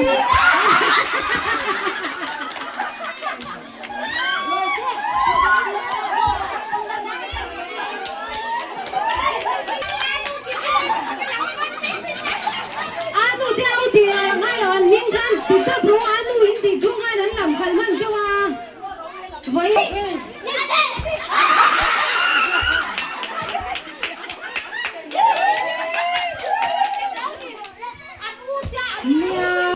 A nu te au tih a ngai lo an hming khan ti tawp ru a nu in tih chhung khan an lam khalh hman chauh a vawi. Nia.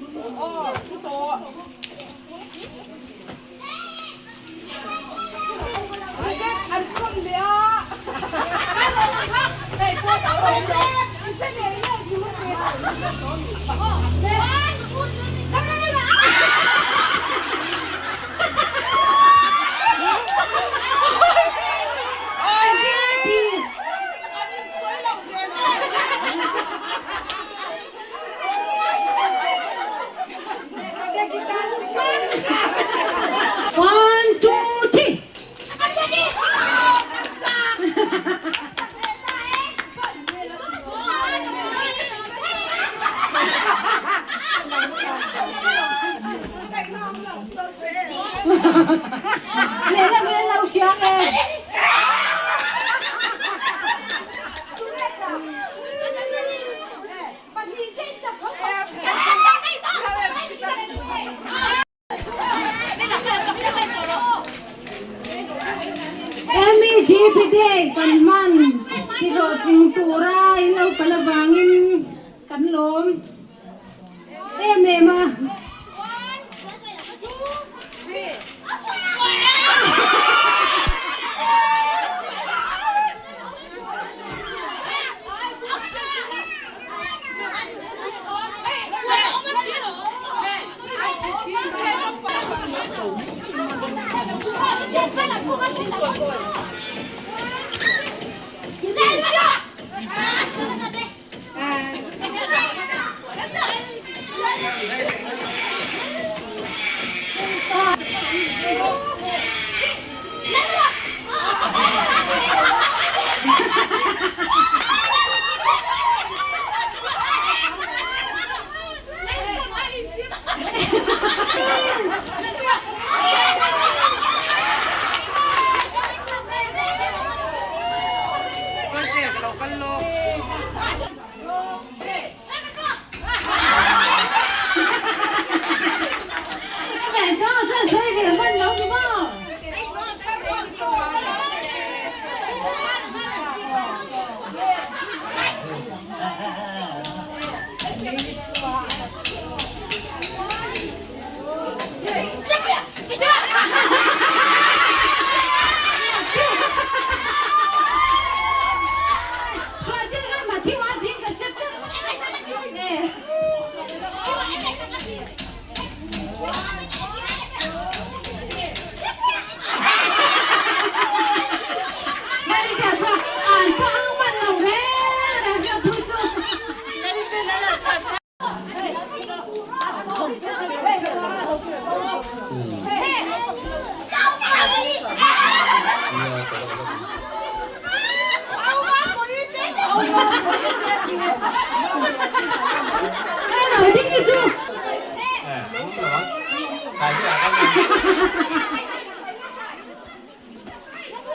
One, two, three. Lehlam hi an lo hria nge? MEGP Day kan hman ti hlawhtling tura in lo kal avangin kan lawm em em a.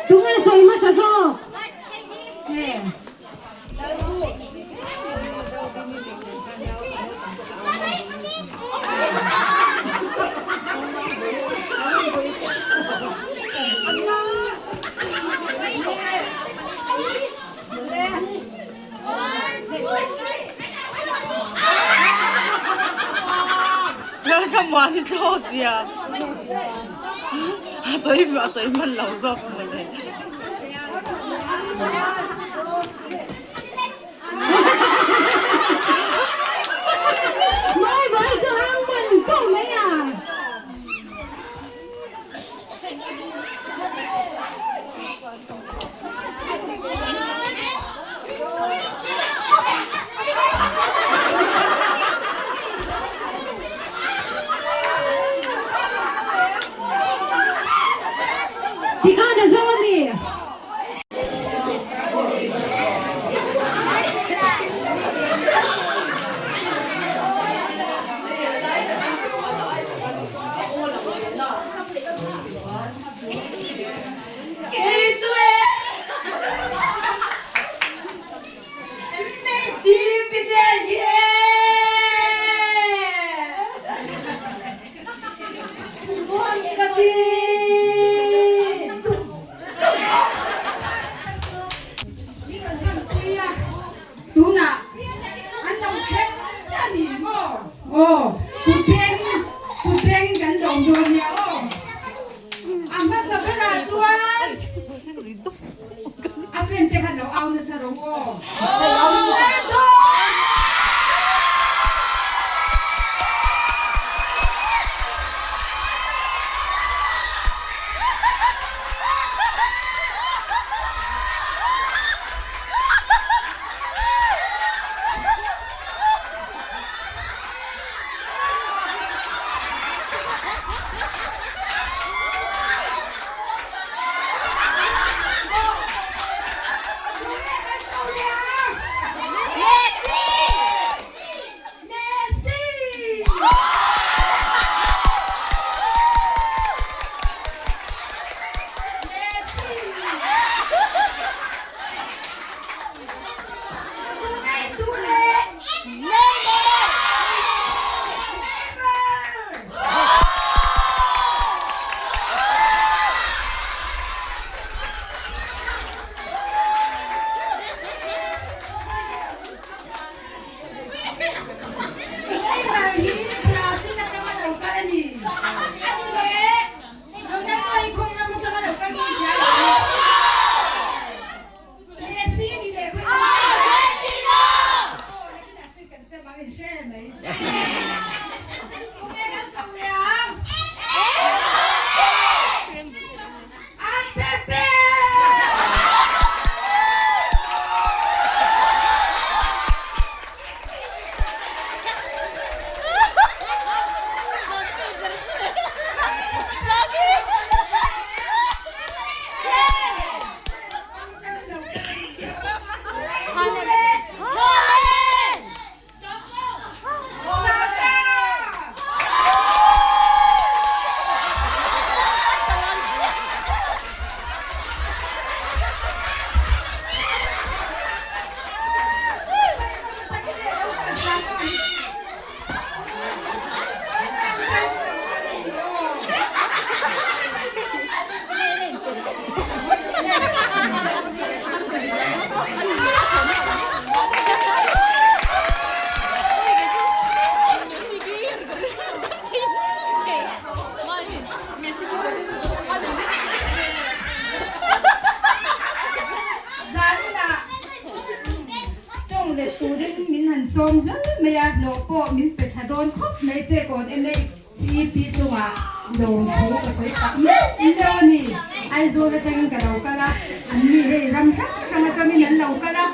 Tunge sawi hmasa zawk? Lalkhamuani thlaw sia a sawi a sawi hman lo zawk mawle. Mai mai chu ang man chauh mai a. Tikhan a zo a mi? sawm hlawl mai a, hlawh pawh min pe tha dawn khawp mai che kawn MHEP chungah lawmthu ka sawi tak meuh meuh a ni. Aizawl atangin ka lo kal a, an ni hei ram hrang hrang atangin an lo kal a.